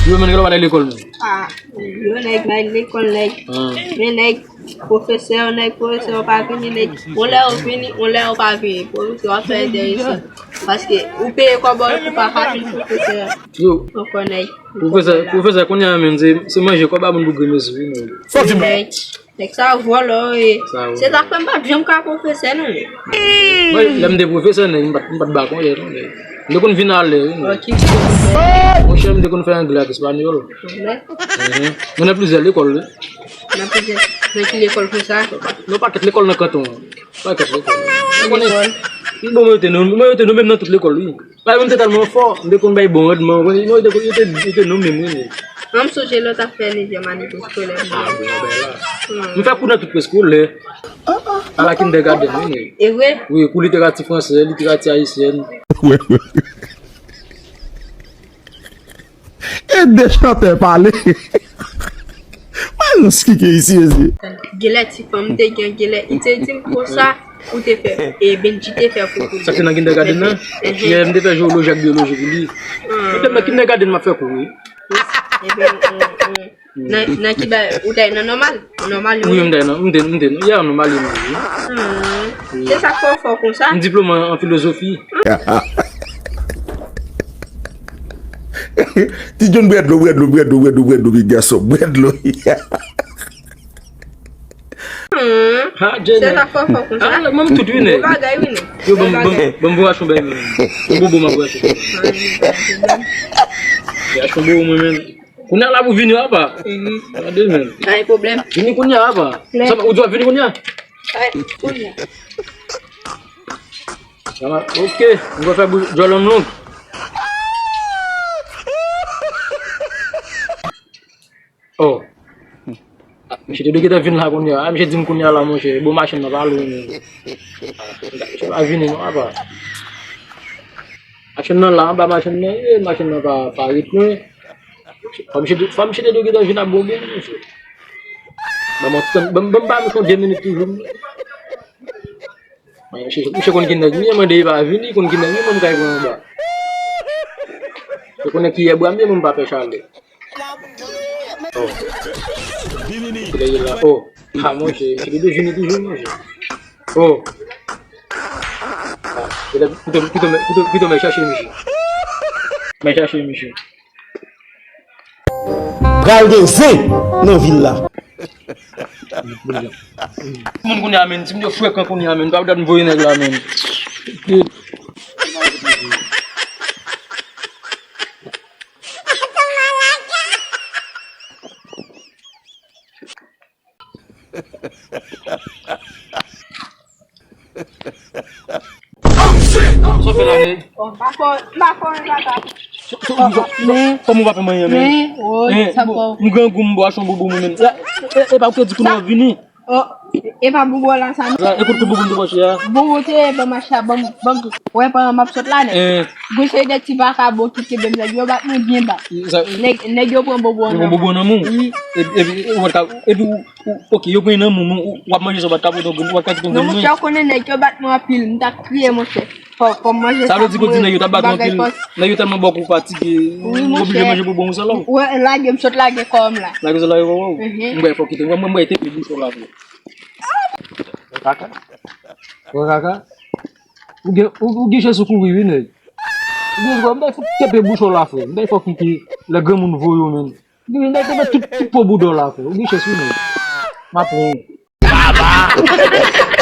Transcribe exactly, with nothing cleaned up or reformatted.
Yo menm, yo pa t al lekòl menm. Ah, yo nèg, nèg lekòl, nèg. Ah. Men nèg, pwofesè, nèg, pwofesè yo pa vini, nèg. Yon lè yo vini, yon lè yo pa vini. Pwofesè yo ap fè entèresan. Paske ou peye kòb ou pou pa pa jwenn pwofesè. Yo. Ankò nèg. Pwofesè, pwofesè, kounye a menm, se, se manje kòb a moun pou grenmesi, wi, nèg. Fò di m. Nèg. Nèg sa vòlò, e. Sa vòlò. Se sa k fè m pa t janm ka pwofesè, non. Mwen, lè m te pwofesè, nèg, m pa t, m pa t ba kòlè, non, nèg. M te konn vin alè, wi, nèg. Ok. Monchè, m te konn fè anglè ak espanyòl. Anglè? Mhm. Mwen nan plizyè lekòl, wi. Nan plizyè, nan ki lekòl konsa? Nan pakèt lekòl nan kanton an. Pakèt lekòl. Ou konnen, lekòl. Pi bon, mwen rete non, mwen rete non menm nan tout lekòl, wi. Bay, mwen te tèlman fò, m te konn bay bon randman, ou konnen, non, yo te, yo te, yo te nonmen m, wi, men. Mwen, m sonje lè w t ap fè nevyèm ane preskolè. Ah, bon, ben la. Hmm. M fè kou nan tout preskolè. A la kindergarten, wi, men. E vre? Wi, kou literati fransè, literati ayisyèn. E de chantè pale. Mwen nan skike isi, isi. Genlè ti fanm te gen, genlè, li te di m konsa, ou te fè, e Benji te fè pou ou. Sa se nan kindergarten nan? Mhm. Yè, m te fè jewoloji ak byoloji pou li. Ah. Mwen te nan kindergarten m ap fè kou, wi. Ebyen, ou, ou, nan, nan ki ba, ou t al nan nòmal? Nòmal, wi, wi. M te nan, m te, m te, yè, nòmal, wi. Hmm. Wi. Se sa k fè w fò konsa? M diplome an, an filozofi. Ti John, bwè dlo, bwè dlo, bwè dlo, bwè dlo, bwè dlo, bwè dlo, bwè dlo, bwè dlo. Hmm. Ha, Jenny. Se sa fò fò konsa. Ah, mwen tout, wi, nèg. Bon bagay, wi, nèg. Yo, bon, bon, bon bagay. Bon, bon, achon bay, men. Bon, bon, bon, mwen achon. Ah, wi, wi, wi. Achon bon, mwen, men. Kounye a la pou vini, apa. Mhm. Gade, men. Pa gen pwoblèm. Vini kounye a, apa. Lè. Sa, ou di w ap vini kounye a? Ay, kounye a. Sa va, ok. Mwen fè bou-, djòl an long. Oh. Ah, misye te dwe gentan vin la kounye a. Ah, misye di m kounye a la, monchè. Bon, machin nan pa lwen, men. Ah, misye pa vini, non, apa. Machin nan la, anba machin nan ye, machin nan pa, pa ret lwen. Fò misye te, fò misye te dwe gentan vin ap bon bon, mesye. Ban m yon ti tan, ban m, ban m ba misye yon de minit toujou. Mwen, misye, misye konn ki nèg m ye, mande li pa vini, konn ki nèg m ye, mwen m kay pran anba. Misye konnen kiyè bwa m ye, mwen m pa pè chalè. Oh. Misye dèyè la. Oh. Ah, monchè, misye te dwe vini toujou, monchè. Oh. Ah, pito, pito, pito, pito, pito, mwen chache misye. Mwen chache misye. Pral gen zen nan vil la. Moun kounye a, menn, timoun yo frekan kounye a, menn, pa dat m voye nèg la, menn. Sa w fè la, nèg? Oh, m pa fè, m pa fè anyen, papa. Men, kòman w pa fè m anyen, men? Men, oh, sa bon. M grangou, m bwè achon boubou mwen menm. E, e, e pa ou ki di kounye a w vini? Oh, e pa boubou la sa, non? Sa, e kote boubou m te pòche a? Boubou te ban m achte, ban m, ban m tou. Wè, pandan m ap sot la, nèg. Eh. Gon seri de ti vakabon ki kenbe m, nèg, yo bat mwen byen ba. Sa nèg, nèg yo pran boubou an nan mwen. Yo pran boubou an nan mwen? Wi. Epi, epi, ou pa t ka, epi ou, ou, ok, yo pran nan mwen, men ou, w ap manje sa, ou pa t ka pote yon grenn, ou pa t ka kite yon grenn. Non, monchè, ou konnen nèg yo bat mwen anpil, m t ap kriye, monchè. Fò, fò m manje sa. Sa vle di ke di nèg yo t ap bat anpil, nèg yo tèlman ba w ke w fatige, ou oblije manje boubon ou sèlman. Wè, lage, m sot lage kò m la. Lage w sot lage kò w? Mhm. M kwè fò w kite. Mwen, mwen, mwen, te pli cho la vre. Wè kaka. Wè kaka. Ou gen, ou, ou gen chans ou kouri, wi, nèg. Ou gen dwa, m bay fò w tepe bouch ou la, frè. M bay fò w kite lè granmoun voye w, menm. Ou gen, m bay tepe tout, tout po bouda w la, frè. Ou gen chans, wi, nèg. M ap pran w. Baba!